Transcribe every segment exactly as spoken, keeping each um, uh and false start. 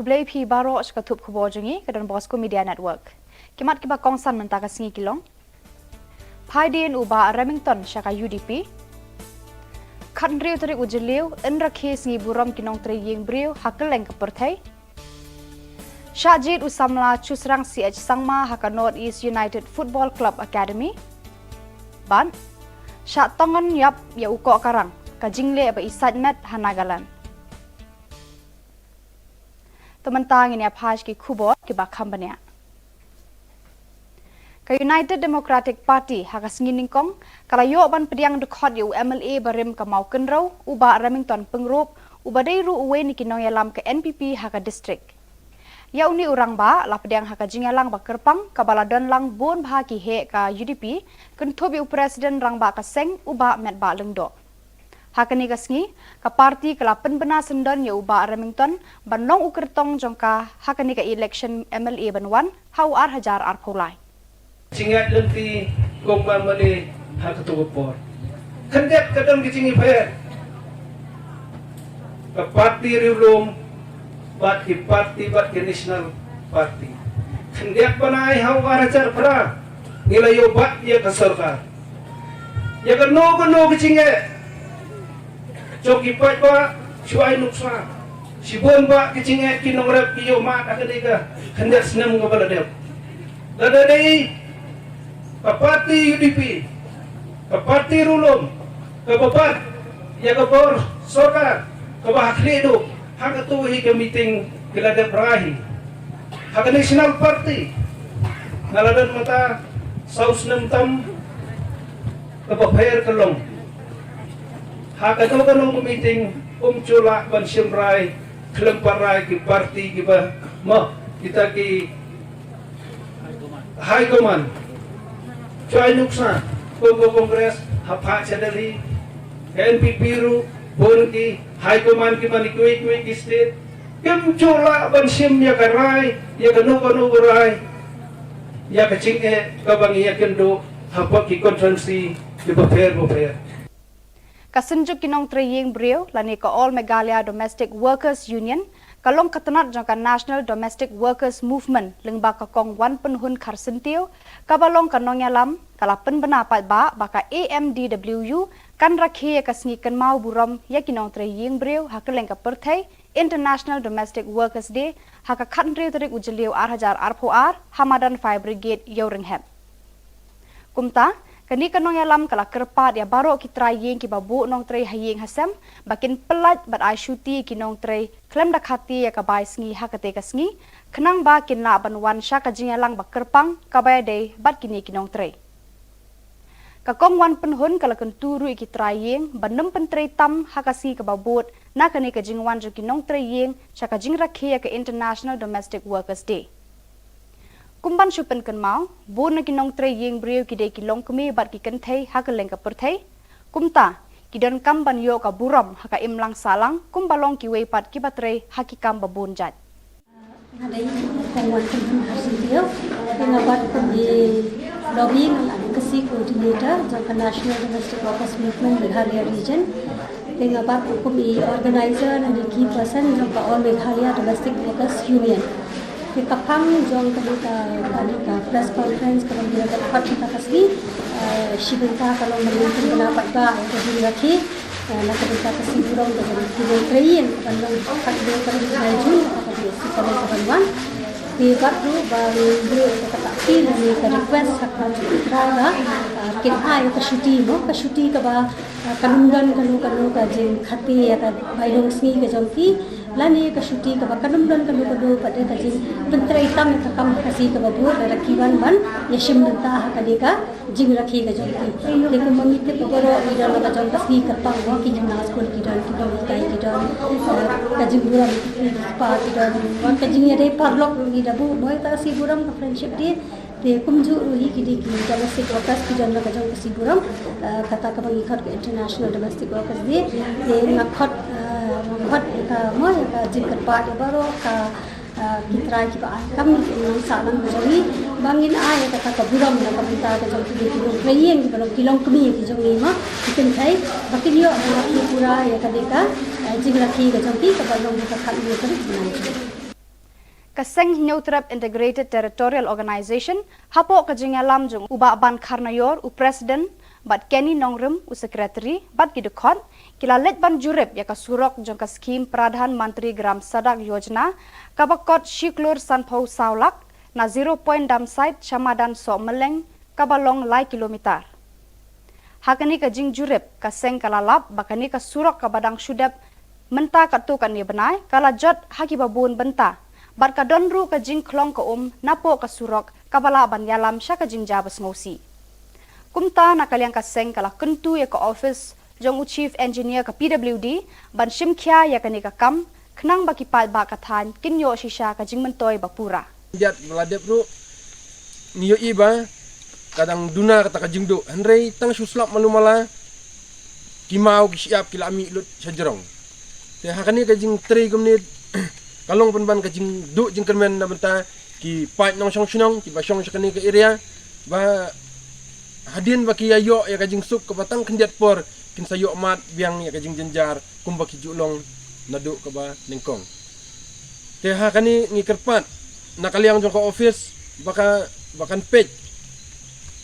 Khublei phi baroh sha ka thup khubor jong ngi ka Don Bosco Media Network. Ki mat kiba kongsan mynta ka sngi ki long: Phaidien u Bah Remington sha ka U D P. Khathynriew tarik u Jylliew, yn rakhe sngi burom ki nongtrei ïing briew ha kylleng ka pyrthei. Shah jied u samla Chusrang C H Sangma ha ka North East United Football Club Academy. Bad shah tongon ïap ïa u koh karang, ka jingleh ba isaitmet ha Nagaland. To mynta ngin ïa phai sha ki khubor kiba kham bniah. Ka United Democratic Party ha ka sngi nyngkong ka la ïoh ban pdiang dkhot ïa u M L A barim ka Mawkynrew, u Bah Remington Pyngrope, uba dei ruh uwei na ki nongïalam ka N P P ha ka district. Ïa une u rangbah la pdiang ha ka jingïalang ba kyrpang kaba la don lang bun bha ki heh ka U D P, kynthup ïa u President Rangbah ka seng, u Bah Metbah Lyngdoh. Ha kane ka sngi, ka party ka la pynbna syndon ïa u Bah Remington ban long u kyrtong jong ka ha kane ka election M L A ban wan ha u ar hajar arphew lai. Jingïaid lynti kum u M L A ha kato ka por. Khyndiat ka don ka jingïapher. Ka party riewlum bad ki party bad ki National Party. Khyndiat ban ai ha u ar hajar phra ngi la ïoh bat ïa ka sorkar. Ïa kano kano ka jingeh jong ki paidbah shu ai nuksan. Shibun bah ki jingeh ki nongrep ki ïoh mad ha kane ka khyndiat snem kaba la dep. Lada dei ka party U D P, ka party riewlum, kaba bat ïa ka bor sorkar kaba ha khlieh duh, ha kato hi ka meeting ki la dep rai hi. Ha ka National Party nga la don mynta saw snem tam, kaba pher ka long ha kano kano ka meeting ym ju lah ban shim rai khlem pat rai ki party kiba, mo, kita ki High Command. Shu ai nuksan, kum ka Congress ha phah sha Delhi, ka N P P ruh bun ki High Command kiba na kiwei kiwei ki state kim ju lah ban shim ïa ka rai, ïa kano kano ka rai, ïa ka jingeh kaba ngi ïakynduh hapoh ki constituency kiba pher bapher. Ka Synjuk ki Nongtrei Ïing Briew lane ka All Meghalaya Domestic Workers Union ka long ka tnat jong ka National Domestic Workers Movement lyngba ka Kong Wanpynhun Kharsyntiew, kaba long ka nongïalam, ka la pynbna paidbah ba ka A M D W U kan rakhe ïa ka sngi kynmaw burom ïa ki nongtrei ïing briew ha kylleng ka pyrthei, International Domestic Workers Day, ha ka khathynriew tarik u Jylliew ar hajar arphew ar ha madan Fire Brigade, Ïewrynghep. Kumta, kane ka nongïalam ka la kyrpad ïa baroh ki trai ïing kiba buh nongtrei ha ïing ha sem ba kin pyllait bad ai shuti ïa ki nongtrei khlem da khati ïa ka bai sngi ha katei ka sngi, khnang ba kin lah ban wan sha ka jingïalang ba kyrpang kaba ïadei bad kine ki nongtrei. Ka Kong Wanpynhun ka la kyntu ruh ïa ki trai ïing ban ym pyntrei tam ha ka sngi kaba bud na kane ka jingwan jong ki nongtrei ïing sha ka jingrakhe ïa ka International Domestic Workers Day. Kum ban shu pynkynmaw, bun na ki nongtrei ïing briew ki dei ki longkmie bad ki kynthei ha kylleng ka pyrthei. Kumta, ki donkam ban ïoh ka burom ha ka imlang sahlang kumba long kiwei pat kiba trei ha ki kam ba bun jait. Nga dei Kong Wanpynhun Kharsyntiew, nga bat kum i lobbying and advocacy coordinator jong ka National Domestic Workers Movement Meghalaya Region. Te nga bat kum i organizer and i key person jong ka All Meghalaya Domestic Workers Union. Te ka phang jong kane ka, kane ka press conference kaba ngi la dep khot mynta ka sngi, eh, shi bynta ka long ban pynbna pat ba ka jingrakhe, eh, na ka bynta ka sngi burom ka jong ki nongtrei ïing kaba long khathynriew tarik u Jun, kaba dei sngi ka long kaban wan. Te bad ruh ba ngi ïoh ïa kata ka appeal ne ka request ha ka jong ki trai ba, eh, kin ai ka shuti mo, ka shuti kaba, eh, kan ym don kano kano ka jingkhati ïa ka bainong sngi ka jong ki, lane ka shuti kaba kan ym don kano kano pat ka jingpyntrei tam ïa ka kam ka sngi kaba bud, lada ki wan ban ïashim bynta ha kane ka jingrakhe ka jong ki. Te kumba ngi tip ba baroh ngi don la ka jong ka sngi kyrpang mo, ki khynnah skul ki don, ki nonghikai ki don, eh, ka jingburom ki kpa ki don, ka jingïadei paralok ngi da buh mo ïa ka sngi burom ka Friendship Day. Te kumjuh ruh hi ki dei ki domestic workers ki don la ka jong ka sngi burom, eh, kata kaba ngi khot ka International Domestic Workers Day. Te nga khot, eh, nga khot ïa ka mo ïa ka jingkyrpad ïa baroh ka, eh, ki trai kiba ai kam ïa ka imlang sahlang ka jong ngi ba ngin ai ïa kata ka burom na ka bynta ka jong ki, ki nongtrei ïing kiba long ki longkmie ki jong ngi mo, ki kynthei, ba kin ïoh ban rakhe pura ïa ka dei ka, eh, jingrakhe ka jong ki kaba long ha ka khathynñiew tarik u Jun. Ka Seng Hynñiewtrep Integrated Territorial Organization, hapoh ka jingïalam jong u Bah Ban Kharnaior, u President, bad Kenny Nongrim, u Secretary, bad ki dkhot, ki la leit ban jurip ïa ka surok jong ka skhim Pradhan Mantri Gram Sadak Yojana, kaba kot shi klur sanphew saw lak, na zero point dump site sha madan Sohmylleng, kaba long lai kilometer. Ha kane ka jingjurip, ka seng ka la lap ba kane ka surok kaba dang shu dep mynta katto katne bnai, ka la jot ha kiba bun bynta, bad ka don ruh ka jingkhlong ka um napoh ka surok kaba lah ban ïalam sha ka jingjia ba sngewsih. Kumta, na ka liang ka seng ka la kyntu ïa ka office jong u Chief Engineer ka P W D ban shim khia ïa kane ka kam, khnang ba ki paidbah ka thaiñ kin ïoh shisha ka jingmyntoi ba pura. Jat ba la dep ruh, ngi ïohi ba ka dang duna kata ka jingduh, hynrei tang shu slap malu mala, ki maw ki shyiap ki la mih lut sha jrong. Te ha kane ka jingtrei kumne, ka long pynban ka jingduh jingkyrmen na bynta ki paid nongshong shnong kiba shong sha kane ka area, ba hadien ba ki ïa ïoh ïa ka jingsuk kaba tang khyndiat por, kin sa ïoh mad biang ïa ka jingjynjar kumba ki ju long naduh kaba nyngkong. Te ha kane ngi kyrpad na ka liang jong ka office ba ka, ba kan peit,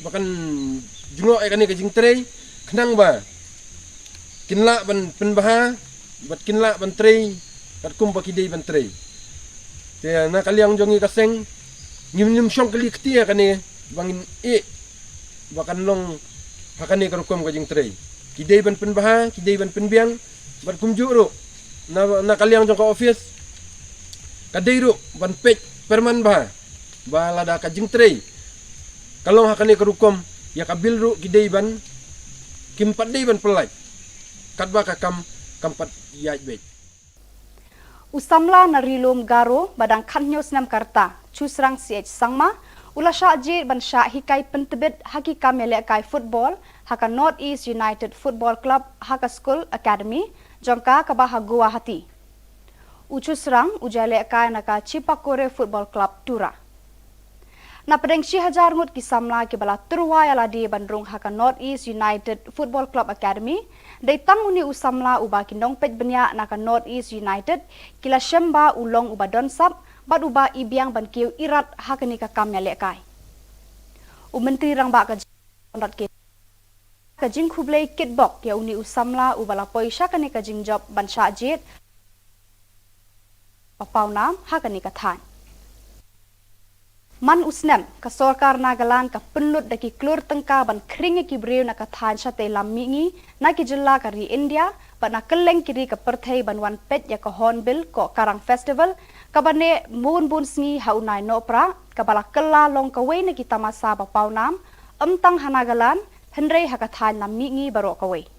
ba kan jngoh ïa kane ka jingtrei, khnang ba kin lah ban pynbha bad kin lah ban trei katkum ba ki dei ban trei. Te na ka liang jong ngi ka seng, ngim nym shong kylli kti ïa kane, ba ngin ïeh ba kan long ha kane ka rukom ka jingtrei. Ki dei ban pynbha, ki dei ban pynbiang, bad kumjuh ruh na, na ka liang jong ka office, ka dei ruh ban peit pyrman bha ba lada ka jingtrei ka long ha kane ka rukom, ïa ka bil ruh ki dei ban, kim pat dei ban pyllait katba ka kam kam pat ïaid beit. U samla na Ri Lum Garo ba dang khathynñiew snem ka rta, Chusrang C H Sangma, u la shah jied ban shah hikai pyntbit ha ki kam ïalehkai football ha ka North East United Football Club ha ka skul academy jong ka kaba ha Guwahati. U Chusrang u ïalehkai na ka Chipakore Football Club, Tura. Na pdeng shi hajar ngut ki samla kiba la tyrwa ïa lade ban rung ha ka North East United Football Club Academy, dei tang une u samla uba ki nongpeit bniah na ka North East United ki la shem ba u long uba don sap bad uba ibiang ban kiew irat ha kane ka kam ïalehkai. U Myntri Rangbah ka Conrad K, ka jingkhublei kitbok ïa une u samla uba la poi sha kane ka jingjop ban shah jied ba pawnam ha kane ka thaiñ. Man u snem, ka sorkar Nagaland ka pynlut da ki klur tyngka ban khring ïa ki briew na ka thaiñ shatei lam mihngi, na ki jylla ka ri India bad na kylleng ki ri ka pyrthei ban wan peit ïa ka Hornbill Kohkarang Festival, kaba neh bun bun sngi ha u Nai Nohprah, kaba la kylla long kawei na ki tamasa ba pawnam, ym tang ha Nagaland, hynrei ha ka thaiñ lam mihngi baroh kawei.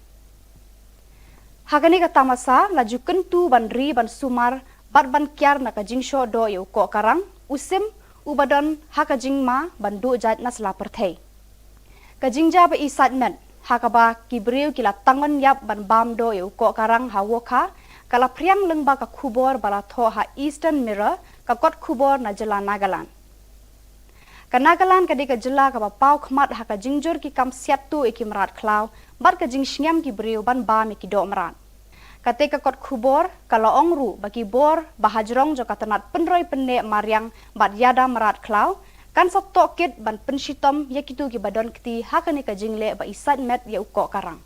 Ha kane ka tamasa la ju kyntu ban ri ban sumar bad ban kiar na ka jingshoh doh ïa u Kohkarang, u sim uba don ha ka jingma ban duh jait na sla pyrthei. Ka jingjia ba isait met ha kaba ki briew ki la tangon ïap ban bam doh ïa u Kohkarang ha Wokha, ka la phriang lyngba ka khubor ba la thoh ha Eastern Mirror, ka kot khubor na jylla Nagaland. Ka Nagaland ka dei ka jylla kaba paw khmat ha ka jingjur ki kam siat tuh ïa ki mrad khlaw bad ka jingshngiam ki briew ban bam ïa ki doh mrad. Katei ka kot khubor ka la ong ruh ba ki bor ba hajrong jong ka tnat pynroi pynneh mariang bad ïada mrad khlaw kan sa tohkit ban pynshitom ïa kito kiba don kti ha kane ka jingleh ba isait met ïa u Kohkarang.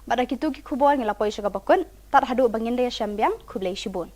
Bad da kito ki khubor ngi la poi sha kaba kut, tad haduh ba ngin da ïashem biang, khublei shibun.